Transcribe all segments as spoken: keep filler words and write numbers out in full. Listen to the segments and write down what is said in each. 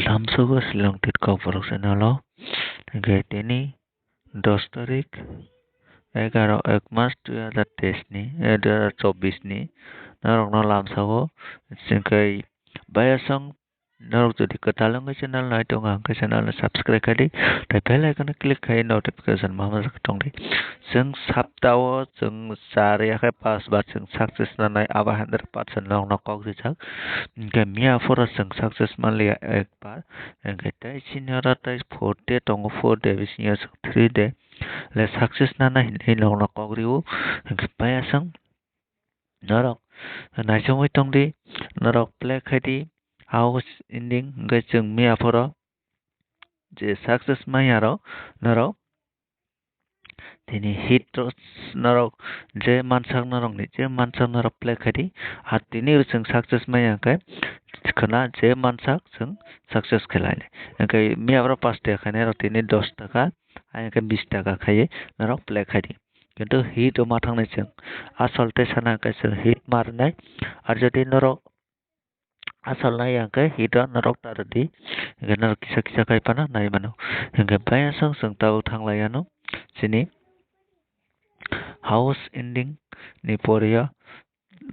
Lamsogo Shillong Tit Kokborok channel o. Hingke tini dos tarik, egaro ek mas dui hazar teis ni, eh, dui hazar chobbish ni norokno lamsogo. Hingke bayasong norok jodi kwtal wngwi channel nai tongo, hingke channel no subscribe khai di, tei bell icon o click khai notification ma manjak tong di. Chwng sapta o chwng char ya khe pas bar chwng success nanai, abo hundred percent norokno kok rijak. Hingke miya phoro chwng success manliya ek bar, hingke tei sini oro tei four day tongo, four day bisingo chwng three day le success nanai hinwi norokno kok rio. Hingke bayasong norok naichomwi tong di, norok play khai di, house ending hingke chwng miya phoro je success manya rok norok tini hit rok norok je mansak norok ni je mansak norok play khai di, ar tini chwng success manya hingke khwna je mansak chwng success khe lai. Hingke miya phoro pas taka khainai rok tini dos taka, hingke bis taka khaiwi norok play khai di. Kintu hit rok ma thangnai chwng. Asol tei sana hwnkhe chwng hit ma rwnai. Ar jodi norok asol nai ya hwnkhe hit rok norok ta rwdi. Hwnkhe norok kisa kisa khai phano nai mano. Hwnkhe bayasong chwng tabuk thang lai anw. Chini house ending ni pore o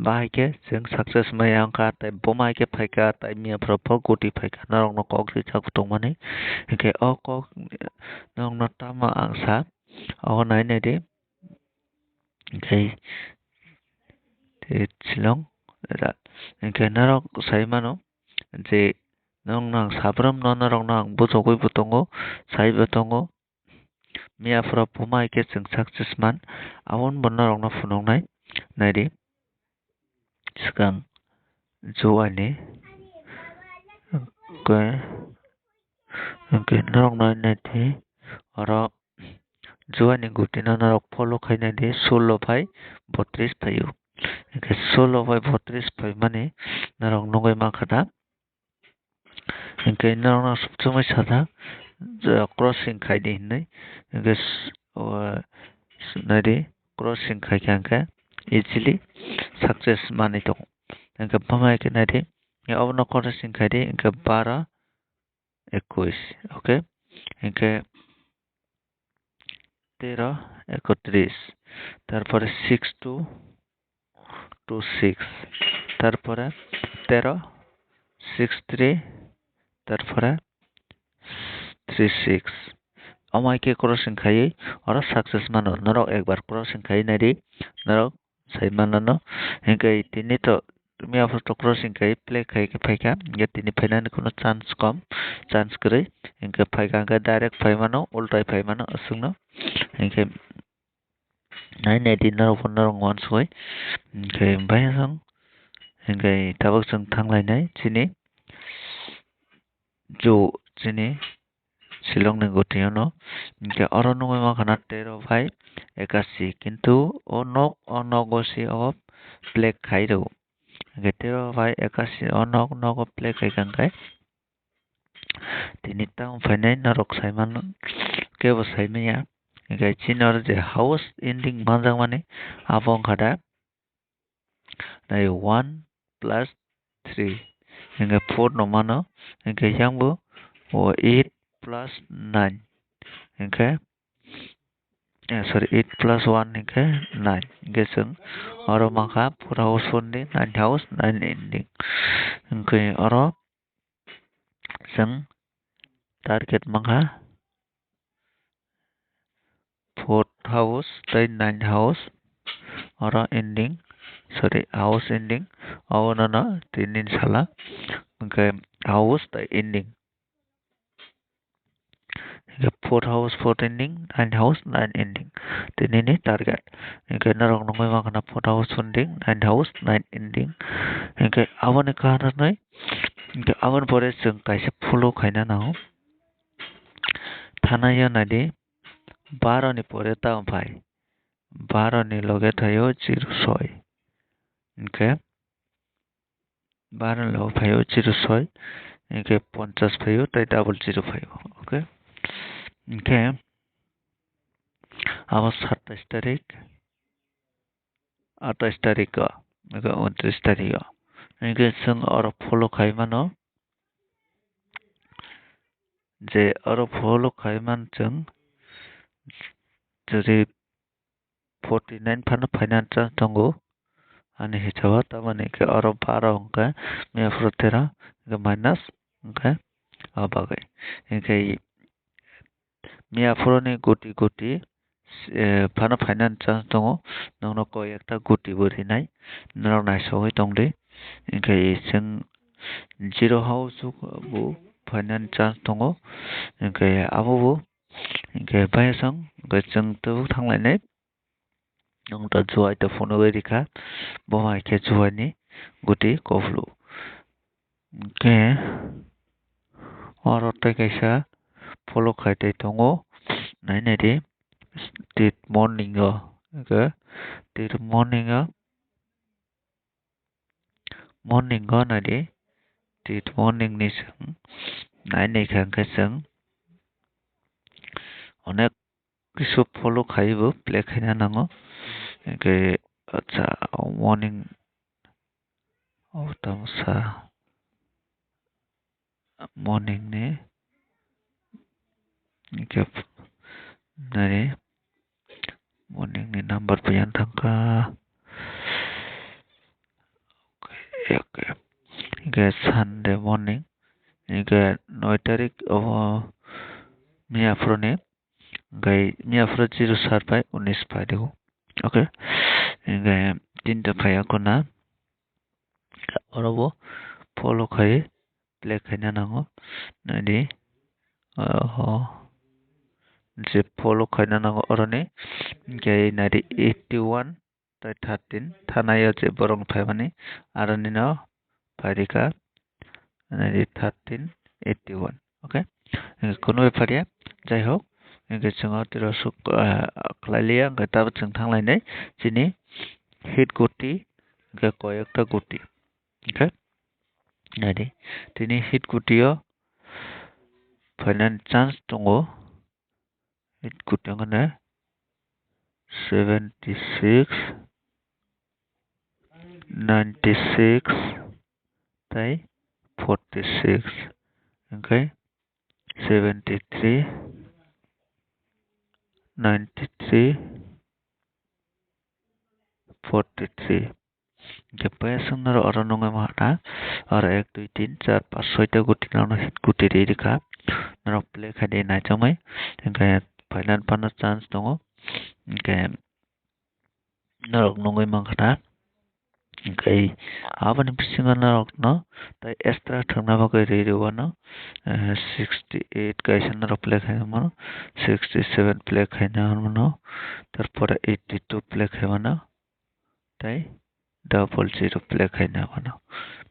bahai khe chwng success maya wngkha, tei buma hai khe phaikha, tei miya phoro bo goti phaikha, norokno kok rijak tongmani. Hwnkhe o kok norokno tamo ang sa, obo nai nai di. Hwnkhe tei Shillong, hwnkhe norok sai mano je norokno ang sabrumno norokno ang bujogwi bo tongo, saibo tongo. Miya phoro buma hai khe chwng success man, aboni bo norokno phunuknai. Nai di, swkang juani, hwnkhe, hwnkhe norok nai nai di, oro juani gutino norok follow khai nai di, sullo bai botris phaio. Hwnkhe sullo bai botris phaimani norok nugwi mankha da. Hwnkhe norokno chumui sajak, je crossing khai di hinwi. Hwnkhe s-, o, s-, nai di, crossing khai kha hwnkhe easily success manwi tongo. Hwnkhe buma hai khe nai di, abono crossing khai di, hwnkhe baro, ekush, okay? Hwnkhe tero, ekotris, tarpore six two two six, tarpore tero, six three, tarpore three six. Omo hai khe crossing khaiwi oro success mano. Norok ekbar crossing khaiwi nai di, norok sai manano. Hwnkhe tini to miya photo crossing khai play khai khe phaikha, hwnkhe tini phainani kheno chance kom, chance kwrwi, hwnkhe phaikha hwnkhe direct phai mano, ultai phai mano aswkno. Hwnkhe nai nai di norok bo norok uansukgwi, hwnkhe bayasong hwnkhe tabuk chwng thang lainai chini. Jo chini Shillong ni gotiyano, hwnkhe oro nugwi mankha na tero bai ekashi, kintu o nok, o nogo se o play khai rw. Hwnkhe tero bai ekashi o nok, nogo play khai kha hwnkhe tini tamo phainai norok sai mano, kebo sai manya. Hwnkhe chini oro je house ending manjakmani abo wngkha da nai one plus three, hwnkhe four no mano, hwnkhe yang bo o eight plus nine, hwnkhe, eh, sorry, eight plus one hwnkhe nine, hwnkhe chwng oro mankha four house four ending, nine house nine ending, hwnkhe oro chwng target mankha fourth house tei ninth house, oro ending, sorry, house ending, obono no tini sala, hwnkhe house tei ending. Hwnkhe fourth house fourth ending, ninth house nine ending. Tini ni target. Hwnkhe norok nugwi mankha na fourth house ending, ninth house nine ending. Hwnkhe aboni kaharnoi, hwnkhe aboni pore chwng kaisa follow khaina nango. Thana ya nai di, baro ni pore tamo phai. Baro ni loge thaio zero soi. Hwnkhe baro ni loge phaio zero soi. Hwnkhe ponchash phaio tei double zero phaio. Okay. Hwnkhe abo satais tarik, atais tarik o, hwnkhe untris tarik o. Hwnkhe chwng oro follow khai mano. je oro follow khai man chwng, jodi forty nine phano phaina chance tongo ani hisabo, tamoni khe oro baro hwnkhe miya phuru tero hwnkhe minus hwnkhe o bagwi hwnkhe miya phuruni guti guti, eh, phano phainani chance tongo, nokno koi ekta guti bo rinai, norok naisogwi tongdi. Hinkhe chwng zero house o bo phainani chance tongo, hinkhe abo bo, hinkhe bayasong, hinkhe chwng tabuk thanglainai. Nwng ta juai ta phunugwi rikha, bo hai khe juaini guti kophlu. Hinkhe oro tei kaisa follow khai tei tongo, nai naidi, tit morning o, hinkhe tit morning o, morning o naidi, tit morning ni chwng nai naikha hinkhe chwng onek kisu follow khai bo play khaina nango. Hinkhe acha, morning o tamo sa morning ni hinkhe nai morning ni number paiya thangkha. Okay, okay. Hinkhe Sunday morning, hinkhe noi tarik o miya phuru ni, hinkhe miya phuru zero sar bai unis phaidi o. Okay, hinkhe tinta phaiya khuna, oro bo follow khai play khaina nango, naidi, oho, je follow khaina nango oroni, hinkhe naidi eighty one. Tai thirteen thanai o je borok phaimani, aro nino phairikha, nai di thirteen eighty one, okay? Hinkhe kuno bepar ya, jai hok, hinkhe chwng o tiro suk, ah, khlai liya, hinkhe tabuk chwng thang lainai chini hit guti, hinkhe koi ekta guti, hinkhe nai di, tini hit guti o phainani chance tongo. Hit guti wngkha na seventy six, ninety six tei forty six, hinkhe seventy three, ninety three, forty three. Hinkhe paiya chwng norok oro nugwi mankha na, oro ek, dui, tin, char, panch, soita guti norokno hit guti ri rikha, norok play khai di naichomwi, hinkhe phainani phano chance tongo, hinkhe norok nugwi mankha na, hinkhe aboni bisingo norokno tei extra thwngna bagwi ri rwano, eh, sixty eight kaisa norok play khai mano, sixty seven play khaina mano, tarpore eighty two play khai mano. Tei double zero play khaina mano.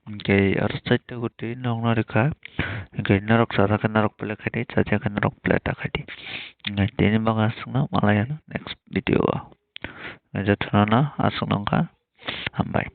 Hinkhe aro chaita guti nokno rikha. Hinkhe norok chajak khe norok play khai di, chajak khe norok play ta khai di. Hinkhe tini bagwi aswkno malai ano next video o. Jotono aswkno wngkha. Hambai.